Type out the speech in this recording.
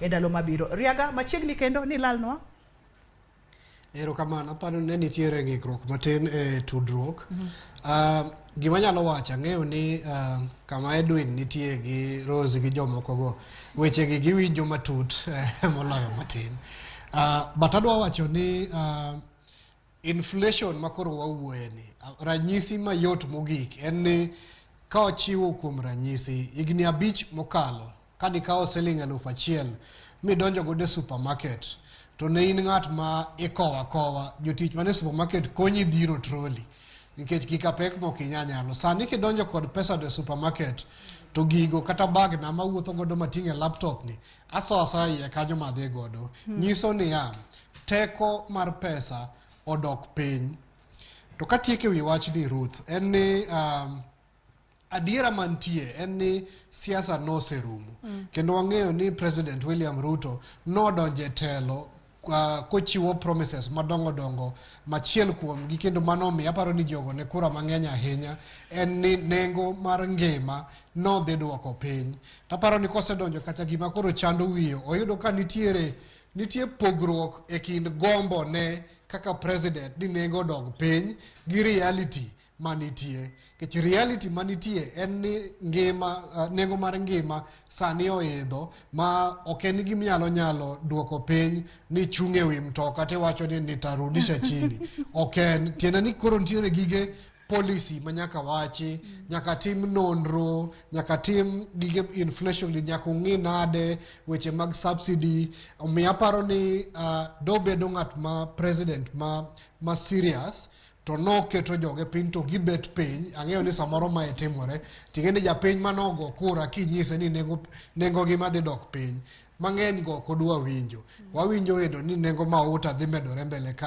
E ndalo mabiro. Riaga machiegni kendo ni lalnwa. Erokamano, aparo ne nitiere ng'ikruok matin e tudruok. Gima anyalo wacho, ang'eyo ni kama Edwin nitie gi Rose gi jomoko go, weche gi giwinjo matut moloyo matin. But adwa wacho ni inflation makoro wawuoye ni, ranyisi mayot mogik en ni ka wachiwo kuom ranyisi, higni 5 mokalo, ka nikawo siling 1000 midonjo godo e supermarket, to ne in ng'at ma ikowo akowa, jotich mane supermarket konyi dhiro trolley nikech gika pek mok inya nyalo. Sani kidonjo kod pesa e supermarket, to gigo kata bag na mawuotho godo mating'e laptop ni, aso asoya iye kanyo madhi godo. Nyiso niya, teko mar pesa odok piny. To katieko ewi wachni Ruth, en ni adiera mantie en ni siasa noserumo. Kendo wang'eyo ni President William Ruto nodonjo e telo kochiwo promises madongo dongo. Machiel kuomgi kendo mano omiyo aparo ni ji ogone kura mang'eny ahinya en ni nengo mar ngima nodhi duoko piny. Taparo ni kosedonjo kacha gima koro chando wiye oyudo ka nitiere nitie pogruok e kind gombo ne kaka president ni nengo odog piny gi reality manitie. Nikech reality manitie en ni ngima nengo mar ngima sani oidho ma ok en gima nyalo nyalo duoko piny ni chung' ewi mtoka tiwacho ni nitarudisha chini. Ok en tiende ni koro nitiere gige policy ma nyaka wachi, nyaka tim nonro, nyaka tim gige inflation ni nyaka ung'i nade weche mag subsidy. Omiyo aparo ni dobedo ng'at ma president ma serious to noketo joge piny to gibet piny. Ang'eyo ni samoro mae timore ting'e ni japiny manogo kura kinyise ni nengo, nengo ngima dhi dok piny mang'eny go ok odwa winjo. Wawinjo endo ni nengo mauta dhi medore mbele kacha.